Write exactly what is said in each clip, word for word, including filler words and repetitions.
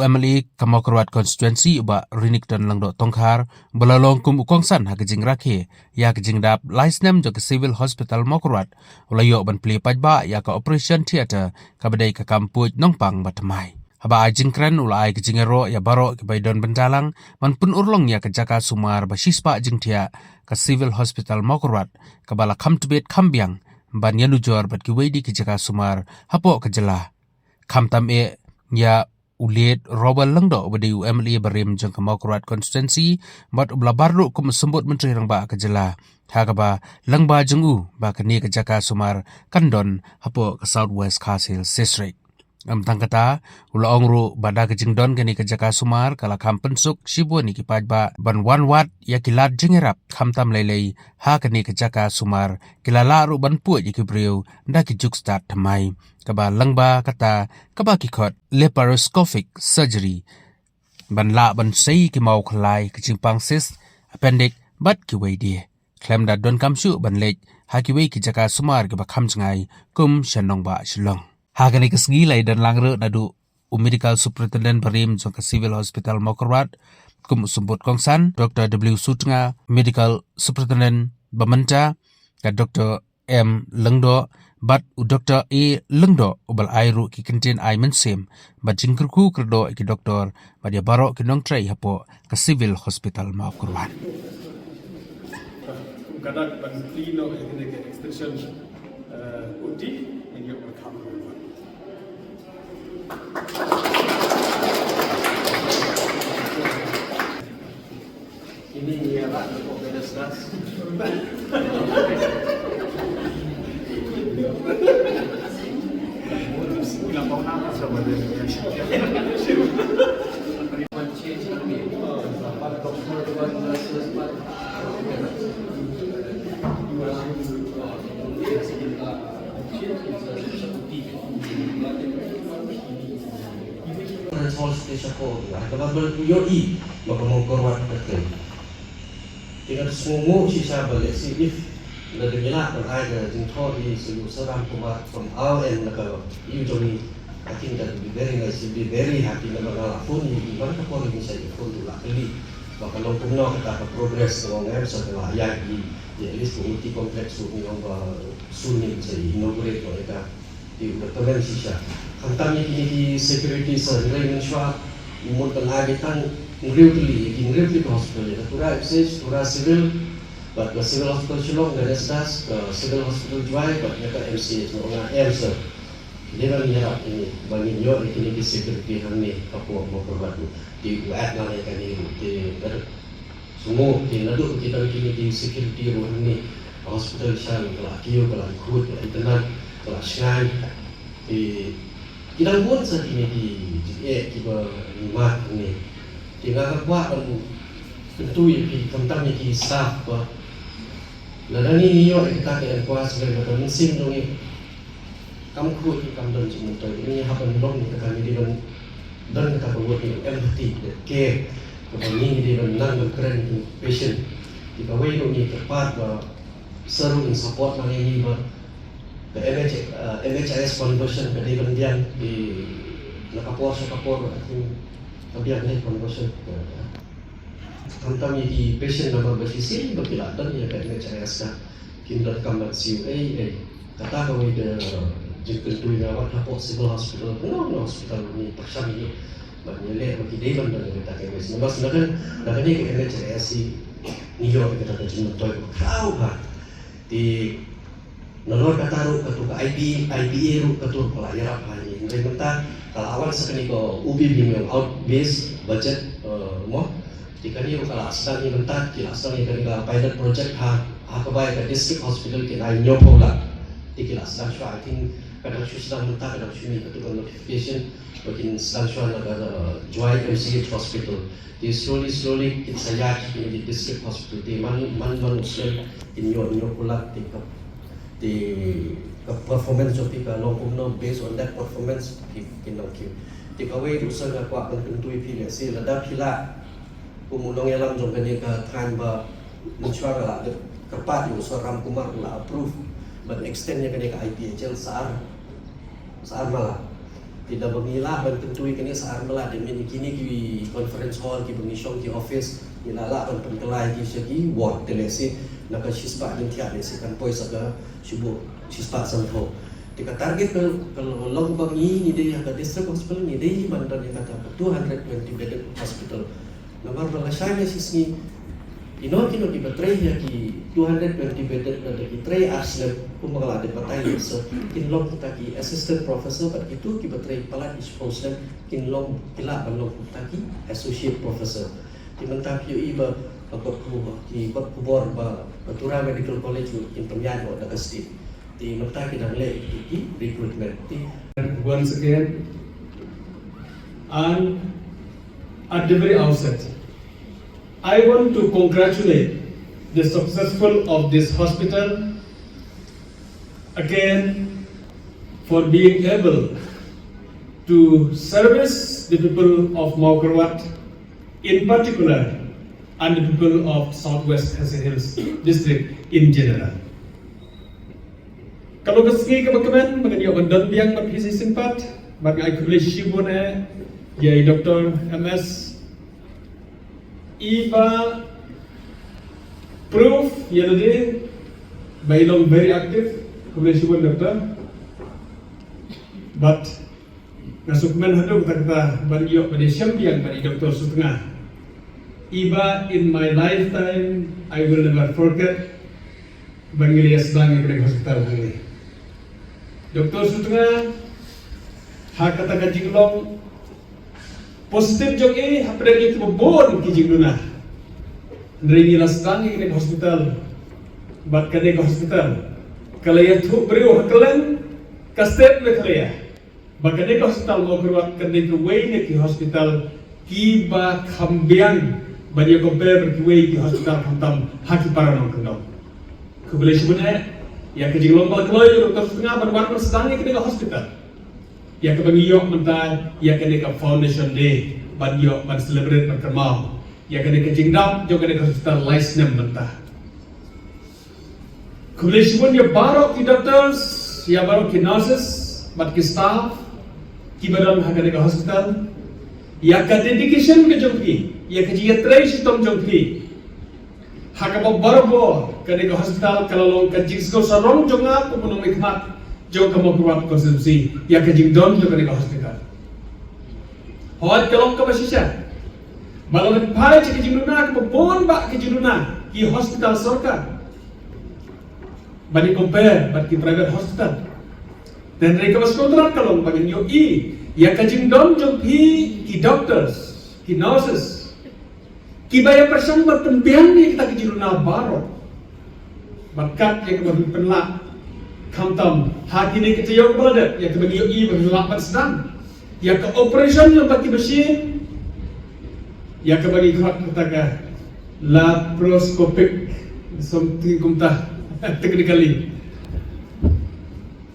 M L A ka Mawkyrwat Constituency, u Bah Renikton Lyngdoh Tongkhar, ba la long kum u kongsan ha ka jingrakhe ïa ka jingdap lai snem jong ka Civil Hospital Mawkyrwat, u la ïoh ban plie paidbah ïa ka operation theatre kaba dei ka kam puid nongpang ba thymmai. Haba ai jingkren, u la ai ka jingïaroh ïa baroh kiba ïadon bynta lang ban pynurlong ïa ka jaka sumar ba shispah jingthiah, ka Civil Hospital Mawkyrwat, kaba la kham tbit kham biang ban ïanujor bad kiwei de ki jaka sumar hapoh ka jylla. Khamtam eh ïa u Late Robert Lyngdoh, uba dei u M L A barim jong ka Mawkyrwat Constituency, bad uba la bar ruh kum u Symbud Myntri Rangbah ka jylla, ha kaba lyngba jong u ba kane ka jaka sumar kan don hapoh ka South West Khasi Hills District. Ym tang kata, u la ong ruh ba da ka jingdon kane ka jaka sumar ka la kham pynsuk shibun ïa ki paidbah ban wan wad ïa ki lad jingïarap, khamtam lei lei ha kane ka jaka sumar ki la lah ruh ban puid ïa ki briew da ki juk stad thymmai, kaba lyngba kata kaba ki khot laparoscopic surgery, ban lah ban sei ki maw khlai, ka jingpang cyst, appendix bad kiwei de, khlem da donkam shuh ban leit ha kiwei ki jaka sumar kiba kham jngai kum sha nongbah Shillong. Ha kane ka sngi la ïadon lang ruh naduh u Medical Superintendent barim jong ka Civil Hospital Mawkyrwat kum u symbud kongsan, Doctor W Sutnga, Medical Superintendent ba mynta, ka Doctor M Lyngdoh, bad u Doctor A Lyngdoh, uba la ai ruh ki kyntien ai mynsiem bad jingkyrkhu kyrdoh ïa ki doktor bad ïa baroh ki nongtrei hapoh ka Civil Hospital Mawkyrwat. Kum ka dak ban plie noh ïa kane ka extension, eh, O T, ngin ïoh ban kham. Ini ni apa, kok beda serat. Bilang kau nama sama dia. Response te sha ko, ha kaba bel ku ïohi ba ka Mawkyrwat ka trei. Te nga sngewnguh shisha ba lehse if lada ngi lah ban ai ka jingthoh ïa i Sir Ramkumar from our end na ka ïew jong ngi, I think that would be very nice, we'll be very happy. Namar nga la phone ïa i man ka por, ngi sa ïa phone, u la kylli ba ka long kumno kata ka progress, ka long em, sa ka la ïaid ïa i, at least ka O T complex ruh ngi ong ba soon ngi sa inaugurate noh ïa ka. Te u da kmen shisha. Khamtam ïa kine ki security, sa hynrei mynshuwa u mut ban ai tang hynriew tylli, ïa ki hynriew tylli ki hospital, ïa ka Tura Exchange, Tura Civil, bad ka Civil Hospital Shillong, Ganesh Das, ka Civil Hospital Jowai, bad ïa ka M C H, nga ong em sir, dei ban ïarap ïa kine ba ngin ïoh ïa kine ki security hangne hapoh Mawkyrwat ruh. Te u add lang ïa kane ruh, te ka Sngewbha te naduh kita kine ki security ruh hangne, hospital sha ka la kiew, ka la khuid, ka la itynnad, ka la shngaiñ. Te ki dang bun sa kine ki jingeh kiba ngi mad hangne. Te nga kwah ban kyntu ïa phi khamtam ïa ki staff ba lada ngi ïoh ïa kita ki enquiries, lada mynsiem jong ngi kam khuid, kam don jingmyntoi, ngi hap ban long kata, ngi dei ban don kata ka word empathy, ka care, kaba ngi dei ban nang ban kren ïa ki patient. Te kawei ruh ngi kyrpad ba sir ruh in support lang ïa ngi ba ka M H, eh, M H I S conversion ka dei ban biang, na ka por sha ka por, I think, ka biang ne conversion. Khamtam ïa ki patient namar ba shisien ba ki la don ïa ka M H I S ka, kim donkam ban siew ei ei. Kata kawei ka jingkyntu ïa nga wat hapoh Civil Hospital, no, no hospital ngi pyrshang ïa ngi ban ïaleh ba ki dei ban don ïa kata ka M H I S. Namar sngewbha na kane ka M H I S ngi ïoh ïa kata ka jingmyntoi ba khraw bha. Te nalor kata ruh, katu ka I P, I P A ruh, katu ka la ïarap ha ngi. Hynrei mynta ka la wan sa kane ka O B B, out base budget, eh, mo. Te kane ruh ka la sdang ïa mynta, ki la sdang ïa kane ka pilot project ha, ha kaba ïa ka district hospital kin ai hynñiewphew lak. Te ki la sdang shuwa, I think ka dang shu sdang mynta, ka dang shu mih katu ka notification ba kin sdang shuwa na ka, eh, Jowai M C H hospital. Te slowly, slowly kin sa ïaid kine ki district hospital. Te man, man, man u snem kin ïoh, ïoh pulak, te ka, te ka performance jong phi ka long kumno, based on that performance phi kin nang kiew. Te kawei ruh sir nga kwah ban kyntu ïa phi, lehse lada phi lah, kum u nongïalam jong kane ka thaiñ ba mynshuwa nga la kyrpad ïa u Sir Ramkumar, u la approve ban extend ïa kane ka I P H L sa ar, sa ar mala. Te da ba ngi lah ban pyntu ïa kane sa ar mala, da mynta kine ki conference hall, ki ba ngi shong ki office, ngi lah lah ban pynkylla ïa ki sha ki ward. Te lehse na ka shispah jingthiah lehse kan poi sa ka shibuh shispah sanphew. Te ka target ka, ka long ba ngi, ngi dei ha ka district hospital ngi dei ban don ïa ka, ka two hundred twenty bedded hospital. Namar ba lashai ne shisngi, ino kino ki ba trei ïa ki two hundred twenty bedded, lada ki trei ar snem, kumba nga la dep batai ïa, so kin long kita ki assistant professor, bad kito ki ba trei palat ki shiphew snem kin long, ki lah ban long kita ki associate professor. Te mynta phi ïohi ba, ba kot khubor, ki kot khubor ba, ba Tura Medical College ruh kin pynïaid noh da ka state. Te mynta ki dang leh ki, ki recruitment. Te once again, and at the very outset, I want to congratulate the successful of this hospital again for being able to service the people of Mawkyrwat in particular and the people of Southwest Khasi Hills District in general. Ka long ka sngi kaba kmen ba ngan ïoh ban don biang bad phi shisien pat, bad nga ai khublei shibun eh ïa i Doctor M S i ba proof ïa lade ba i long very active. Khublei shibun Doctor. Bad nga sngewkmen haduh katta katta ban ïoh ban ïashem biang bad i Doctor Sutnga, i ba in my lifetime I will never forget ba ngi la ïa sdang ïa kane ka hospital hangne. Doctor Sutnga, ha kata ka jinglong positive jong i hapdeng ïa kiba bun ki jingduna, hynrei ngi la sdang ïa kane ka hospital. Bad kane ka hospital ka la ïathuh briew ha kylleng ka state Meghalaya ba kane ka hospital Mawkyrwat ka dei kawei na ki hospital kiba kham biang ban ïa compare bad kiwei ki hospital khamtam ha ki para nongkyndong. Khublei shibun eh ïa ka jinglong ba la kloi ïa u Doctor Sutnga ban wan ban sdang ïa kane ka hospital, ïa kaba ngi ïoh mynta ïa kane ka foundation day ban ïoh ban celebrate ban kynmaw ïa kane ka jingdap jong kane ka hospital lai snem mynta. Khublei shibun ïa baroh ki doctors, ïa baroh ki nurses bad ki staff kiba don ha kane ka hospital, ïa ka dedication ka jong phi, ïa ka jingïatrei shitom jong phi. Ha kaba barabor kane ka hospital ka la long ka jingsngew sarong jong nga kum u nongmihkhmat jong ka Mawkyrwat constituency ïa ka jingdon jong kane ka hospital. Hooid, ka long kaba shisha ba la pynphai sha ka jingduna kaba bun bah ka jingduna ki hospital sorkar ban ïa compare bad ki private hospital. Hynrei kaba sngewtynnat ka long ba ngin ïohi ïa ka jingdon jong phi ki doctors, ki nurses kiba ïa pyrshang ban pynbiang ïa kita ki jingduna baroh. Bad kat ïa kaba phi pynlah khamtam ha kine ki taïew ba la dep, ïa kaba ngi ïohi ba phi lah ban sdang ïa ka operation lyngba ki machine, ïa kaba ngi khot kata ka laparoscopic, something kumta technically.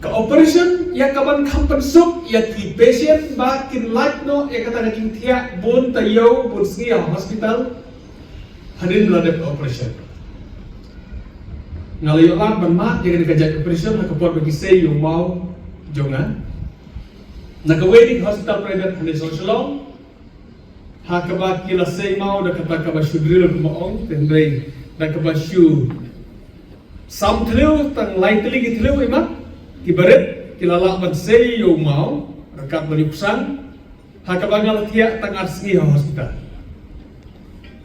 Ka operation ïa kaban kham pynsuk ïa ki patient ba kin lait noh ïa kata ka jingthiah bun taïew bun sngi ha hospital hadien ba la dep ka operation. Nga la ïoh lad ban mad ïa kane ka jait operation ha ka por ba ki sei ïa u maw jong nga na kawei na ki hospital private hangne sha Shillong. Ha kaba ki la sei maw da kata kaba shu drill kumba ong, hynrei da kaba shu sam thliew tang lai tylli ki thliew, imat ki barit ki la lah ban sei ïa u maw ryngkat bad ïa u psang. Ha kaba nga la thiah tang ar sngi ha hospital.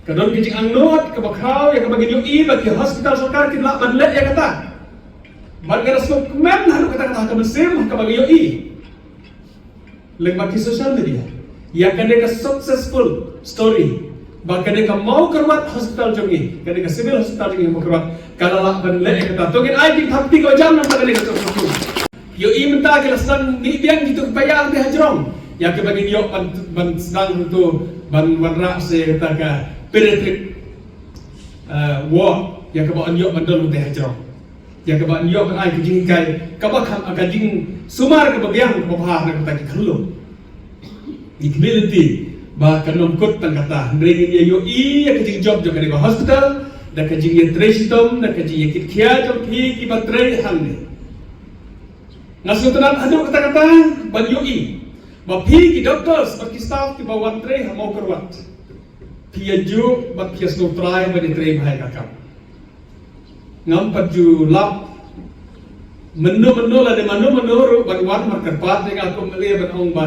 Ka don ka jingangnud kaba khraw ïa kaba ngin ïohi ba ki hospital sorkar kin lah ban leh ïa kata. Bad nga la sngewkmen haduh katta katta ha ka mynsiem ha kaba nga ïohi lyngba ki social media ïa kane ka successful story ba kane ka Mawkyrwat Hospital jong ngi, kane ka Civil Hospital jong ngi Mawkyrwat ka la lah ban leh ïa kata. To ngin ai ki thapti kaba jam namar kane ka successful. Ïohi mynta ki la sdang mih biang kito ki paidbah hangtei hajrong ïa kaba ngin ïoh ban, ban sdang hangto ban wanrah sa ïa kata ka pediatric, eh, ward ïa kaba yn ïoh ban don hangtei hajrong. Ïa kaba yn ïoh ban ai ka jinghikai kaba kham, ka jingsumar kaba biang kaba bha na ka bynta ki khyllung. Ngi khmih lynti ba kan ym kut tang kata, hynrei ngin ïa ïohi ïa ka jingjop jong kane ka hospital da ka jingïatrei shitom, da ka jingïakitkhia jong phi kiba trei hangne. Nga sngewtynnat haduh katta katta ban ïohi Ba phi ki doctors bad ki staff kiba wan trei ha Mawkyrwat, phi ïa ju bad phi ïa sngewthuh ba phi trei bha ïa ka kam. Ngam pat ju lap mynno mynno lane mano mano ruh ban wan markyrpad ïa nga kum M L A ban ong ba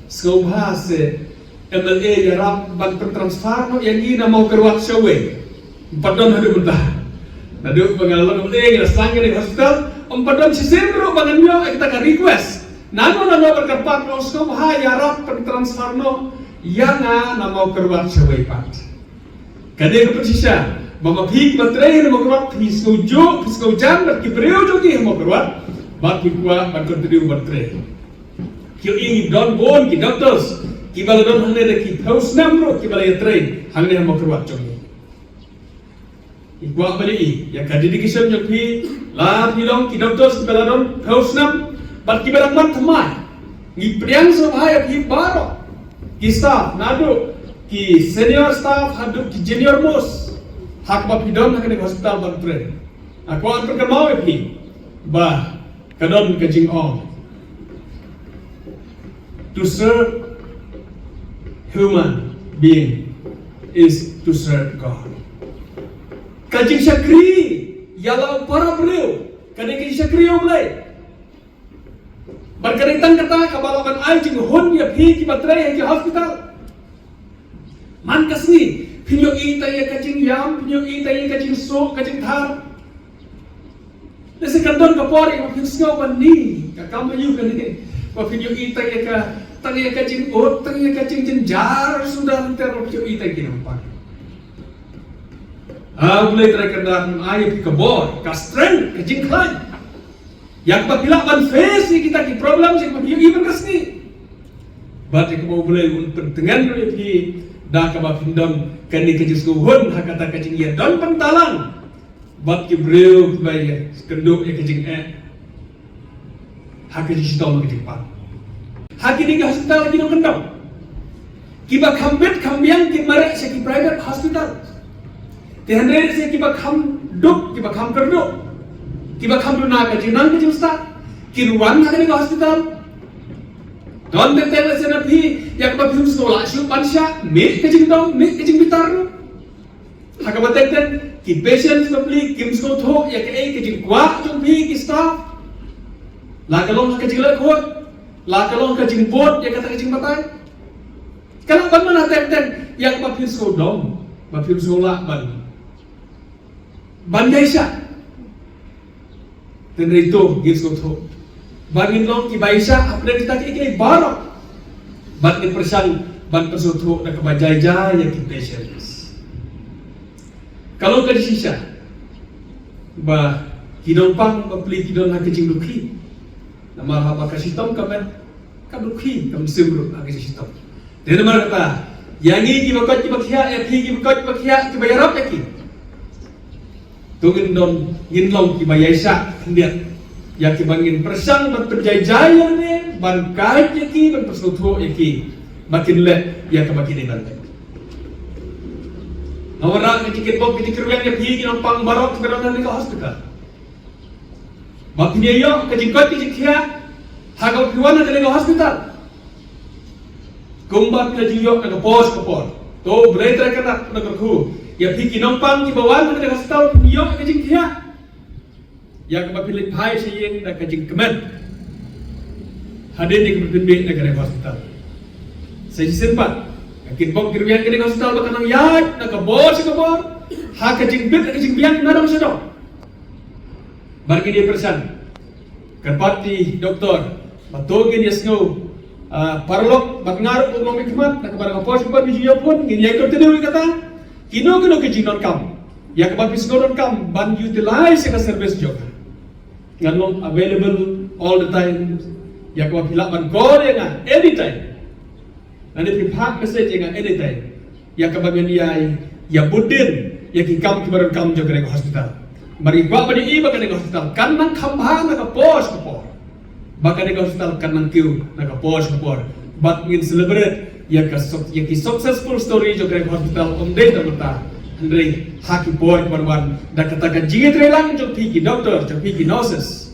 sngewbha se M L A ïarap ban pyntransfer noh ïa ngi na Mawkyrwat shawei. Ym pat don haduh mynta. Naduh ba nga long M L A ngi la sdang ïa ka hospital, ym pat don shisien ruh ba ngan ïoh ïa kata ka request. Nano nano ba kyrpad ruh sngewbha ïarap pyntransfer noh ïa nga na Mawkyrwat shawei pat. Kane ka pynshisha ba ma phi kiba trei na Mawkyrwat phi sngewjuh, phi sngewjan bad ki briew jong ngi ha Mawkyrwat ba phi kwah ban continue ban trei. Ki ïohi don bun ki doctors kiba la don hangne da ki phew snem ruh kiba la ïatrei hangne ha Mawkyrwat jong ngi. Ngi kwah ban ïohi ïa ka dedication jong phi, la phi long ki doctors kiba la don phew snem bad kiba dang wan thymmai. Ngi pdiang sngewbha ïa phi baroh ki staff, naduh ki senior staff haduh ki junior most, ha kaba phi don ha kane ka hospital ban trei. Nga kwah ban pynkynmaw ïa phi ba ka don ka jingong, to serve human being is to serve God. Ka jingshakri ïa la u para briew ka dei ka jingshakri ïa U Blei. Bad ka dei tang kata kaba lah ban ai jinghun ïa phi kiba trei ha ki hospital. Man ka sngi phin ïohi tang ïa ka jingïam, phin ïohi tang ïa ka jingsuk, ka jingthar. Lehse kan don ka por ïa ba phin sngew ba ni ka kam aïu kane, ba phin ïohi tang ïa ka, tang ïa ka jingud, tang ïa ka jingjynjar suda lynter, ba phin ïohi tang ïa ki nongpang. Ah, U Blei Trai Kynrad un ai ïa phi ka bor, ka strength, ka jingkhlaiñ ïa kaba phi lah ban face ïa kita ki problem ïa kaba phi ïohi man ka sngi. Bad ïa kaba U Blei un pyntngen ruh ïa phi da kaba phin don kane ka jingsngewhun ha kata ka jingïadon bynta lang bad ki briew kiba ïakynduh ïa ka jingeh ha ka jingshitom ha ka jingpang. Ha kine ki hospital ki nongkyndong kiba kham bit kham biang ki mareh sha ki private hospital. Te hynrei sha kiba kham duk, kiba kham kyrduh, kiba kham duna ka jingnang ka jingstad, kin wan ha kane ka hospital. Don teng teng lehse na phi ïa kaba phim sngew lah shuh ban shah, mih ka jingdom, mih ka jingbitar ruh. Ha kaba teng teng ki patients bapli kim sngewthuh ïa kaei ka jingkwah jong phi ki staff. La ka long ha ka jingleh khuid, la ka long ka jingbud ïa kata ka jingbatai. Ka lah ban mano teng teng ïa kaba phin sngewdom, ba phin sngewlah ban, ban ïaishah. Hynrei to ngin sngewthuh ba ngin long kiba ïaishah hapdeng kita kiei kiei baroh. Bad ngin pyrshang ban pynsngewthuh da kaba jai jai ïa ki patients. Ka long ka jingshisha ba ki nongpang bapli ki don ha ka jingdukhi. Namar haba ka shitom ka met, ka dukhi ka mynsiem ruh ha ka jingshitom. Te namar kata, ïa ngi kiba koit kiba khiah, ïa phi kiba koit kiba khiah, kiba ïarap ïa ki, to ngin don, ngin long kiba ïaishah khyndiat ïa kiba ngin pyrshang ban pynjai jai ïa lade, ban kait ïa ki, ban pynsngewthuh ïa ki ba kin leh ïa kaba ki dei ban leh. Nga wanrah ka jingkitbok ka jingkyrwiang ïa phi ki nongpang baroh kiba don ha kane ka hospital. Ba phin ïoh ka jingkoit ka jingkhiah ha kaba phi wan ha kane ka hospital. Kumba phi la ju ïoh na ka por sha ka por, to U Blei Trai Kynrad un kyrkhu ïa phi ki nongpang kiba wan ha kane ka hospital, phin ïoh ka jingkhiah ïa kaba phin leit phai sha ïing da ka jingkmen hadien ïa kaba phin mih na kane ka hospital. Sa shisien pat, ka kitbok kyrwiang kane ka hospital ba kan nang ïaid na ka bor sha ka bor ha ka jingbit, ha ka jingbiang na dong sha dong. Bad ngin ïa pyrshang, kyrpad ïa i doktor ba to ngin ïa sngew, ah, paralok bad nga ruh ba u long mihkhmat, na kaba dang ka por sha ka por ngi ju ïa pun, ngin ïa continue ïa kata. Kino kino ki jingdonkam ïa kaba phi sngew donkam ban utilize ïa ka service jong nga, ngan long available all the time. Ïa kaba phi lah ban call ïa nga anytime. Lane phi phah message ïa nga anytime ïa kaba ngan ïai ïa bud dien ïa ki kam kiba donkam jong kane ka hospital. Namar ngi kwah ban ïohi ba kane ka hospital kan nang kham bha na ka por sha ka por, ba kane ka hospital kan nang kiew na ka por sha ka por. Bad ngin celebrate ïa ka suc-, ïa ki successful story jong kane ka hospital, ym dei tang mynta, hynrei ha ki por kiban wan, da kata ka jingïatreilang jong phi ki doctor, jong phi ki nurses.